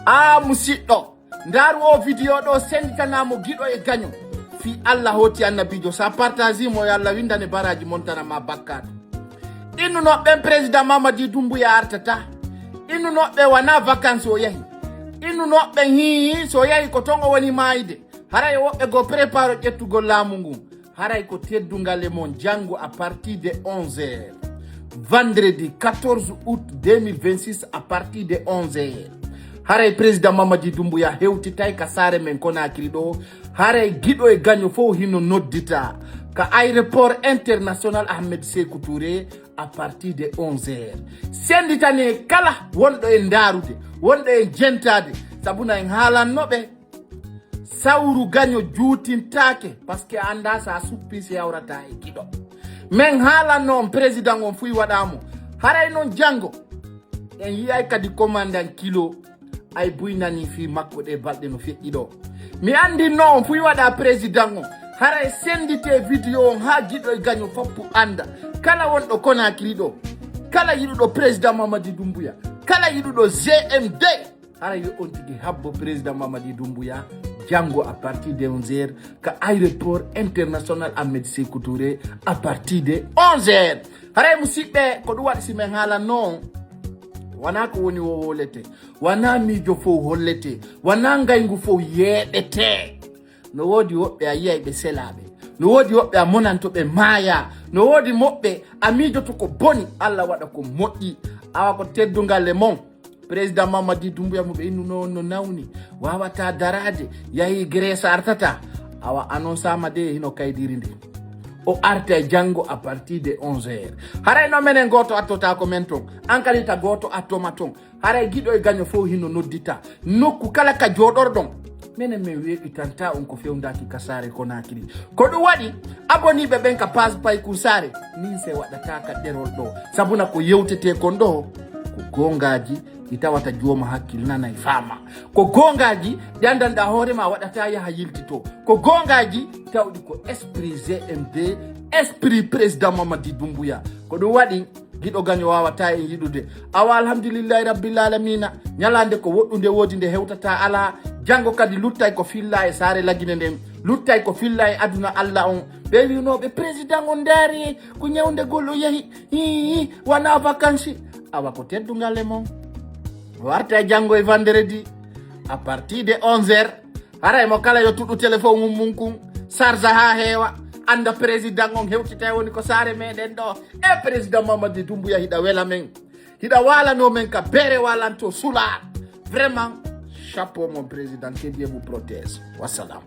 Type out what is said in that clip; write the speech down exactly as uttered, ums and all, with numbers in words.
Ah, musiɗɗo, ndaaru o video ɗo, senditanaamo giɗo e gaño. Fii Allah hooti annabiijo, sa partager mo, yo Allah winndane baraaji mon tan, amma bakkaatu. Innunooɓe ɓen, président Mamadi Doumbouya artata. Innunooɓe ɓen wonaa vacances o yahi. Innunooɓe ɓen, hii, so o yahi ko ton o woni maayde. Haray woɓɓe goo prépare ƴettugol laamu ngun. Haray ko teddungal e mon, janngo à partir de onze heures. Vendredi quatorze août deux mille vingt-six à partir de onze heures. Haray président Mamadi Doumbouya hewtitay ka saare men Conakry ɗo. Haray giɗo e gaño fow hino noddita ka aéroport international Ahmed Sékou Touré à partir de onze heures. Senditane kala wonɗo e ndaarude, wonɗo e jentaade, sabuna en haalanno ɓe. Sawru gaño juutintaake, parce que a anndaa sa suppi si yawrata e giɗo. Men haalanno on président on fuy waɗaamo. Haray non janngo, en yi'ay kadi commandant Kilo, ay buy nani fii makko ɗe balɗe no feƴƴi ɗo. Mi anndinno on fuy waɗa président on. Haray sendite video on haa giɗo e gaño foppu annda. Kala wonɗo Conakry ɗo, kala yiɗuɗo président Mamadi Doumbouya, kala yiɗuɗo G M D, haray yo on tigi habbo président Mamadi Doumbouya janngo à partir de onze heures ka aéroport international Ahmed Sékou Touré à partir de onze heures. Haray musiɓɓe, ko ɗum waɗi si men haalanno on, wonaa ko woni o wolete, wonaa miijo fow hollete, wonaa ngayngu fow yeeɓete. No woodi woɓɓe a yi'ay ɓe selaaɓe. No woodi woɓɓe a monanto ɓe maaya. No woodi moɓɓe a miijoto ko boni, Allah waɗa ko moƴƴi. Awa ko teddungal e mon. Président Mamadi Doumbouya mo ɓe innunoo on no nawni, waawataa daraade, yahi Grèce artataa. Awa annonsaama de hino kaydiri nde. O artay janngo à partir de onze heures. Haray no menen gooto attotaako men ton. An kadi ta gooto attoma ton. Haray giɗo e gaño fow hino noddita. Nokku kala ka jooɗorɗon. Menen men weeɓitanta on ko fewndaaki ka saare Conakry. Ko ɗum waɗi, aboniiɓe ɓen ka page Paykur Saare, min se waɗata ka ɗerol ɗo. Sabuna ko yewtetee kon ɗo, ko goongaaji ɗi tawata jooma hakkil nanay faama. Ko goongaaji ɗi anndanɗaa hoore ma waɗata yaha yiltito. Ko goongaaji tawɗi ko esprit G M D, esprit président Mamadi Doumbouya. Ko ɗum waɗi, giɗo gaño waawataa en yiɗude. Awa alhamdulillahi rabbil alamina. Ñalaande ko woɗɗunde woodi nde hewtata alaa. Janngo kadi luttay ko filla e saare Lagine nden. Luttay ko filla e aduna Allah on. Ɓe wi'unooɓe président on ndaari ko ñawndegol o yahi. Hii, wonaa vacances. Awa ko teddungal e mon. Warta janngo e vendredi à partir de onze heures. Haray mo kala yo tuɗu téléphone mum mum kun, sarja haa heewa, annda président on hewtitay woni ko saare meɗen ɗo. E président Mamadi Doumbouya hiɗa wela men. Hiɗa waalanoo men ka beere waalanto sulaa. Vraiment, chapeau mon président, que Dieu vous protège. Wassalam.